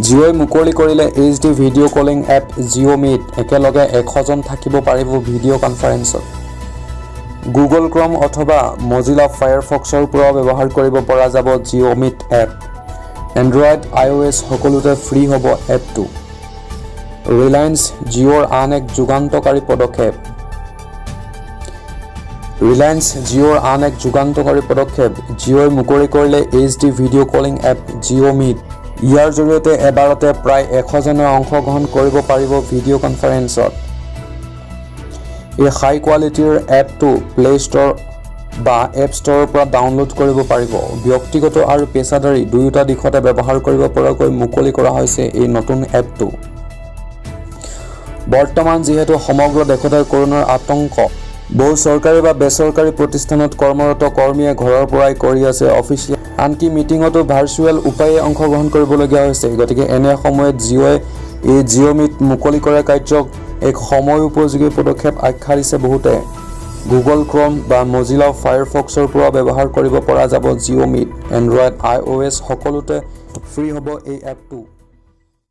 জিঅ'ই মুকলি কৰিলে HD video' calling app Jio' meat. একেলগে 100 জন থাকিব পাৰিব ভিডিঅ' কনফাৰেন্সত। গুগল ক্ৰম অথবা মজিলা ফায়াৰফক্সৰ পৰাও ব্যৱহাৰ কৰিব পৰা যাব জিঅ' মিট এপ। এণ্ড্ৰইড, আই অ' এছ সকলোতে ফ্ৰী হ'ব এপটো। ৰিলায়েন্স জিঅ'ৰ আন এক যুগান্তকাৰী পদক্ষেপ। ৰিলায়েন্স জিঅ'ৰ আন এক যুগান্তকাৰী পদক্ষেপ। জিঅ'ই মুকলি কৰিলে HD video' calling app Jio' meat. ইয়াৰ জৰিয়তে এবাৰতে প্ৰায় 100 জনে অংশগ্ৰহণ কৰিব পাৰিব ভিডিঅ' কনফাৰেন্সত। এই হাই কোৱালিটিৰ এপটো প্লে' ষ্ট'ৰ বা এপ ষ্ট'ৰৰ পৰা ডাউনলোড কৰিব পাৰিব। ব্যক্তিগত আৰু পেছাদাৰী দুয়োটা দিশতে ব্যৱহাৰ কৰিব পৰাকৈ মুকলি কৰা হৈছে এই নতুন এপটো। বৰ্তমান যিহেতু সমগ্ৰ দেশতে কৰোণাৰ আতংক, বহু চৰকাৰী বা বেচৰকাৰী প্ৰতিষ্ঠানত কৰ্মৰত কৰ্মীয়ে ঘৰৰ পৰাই কৰি আছে অফিচিয়েল, আনকি মিটিঙতো ভাৰ্চুৱেল উপায়ে অংশগ্ৰহণ কৰিবলগীয়া হৈছে। গতিকে এনে সময়ত জিঅ'ই এই জিঅ' মিট মুকলি কৰা কাৰ্যক এক সময় উপযোগী পদক্ষেপ আখ্যা দিছে বহুতে। গুগল ক্ৰম বা মজিলা ফায়াৰফক্সৰ পৰাও ব্যৱহাৰ কৰিব পৰা যাব জিঅ' মিট। এণ্ড্ৰইড, আই অ' এছ সকলোতে ফ্ৰী হ'ব এই এপটো।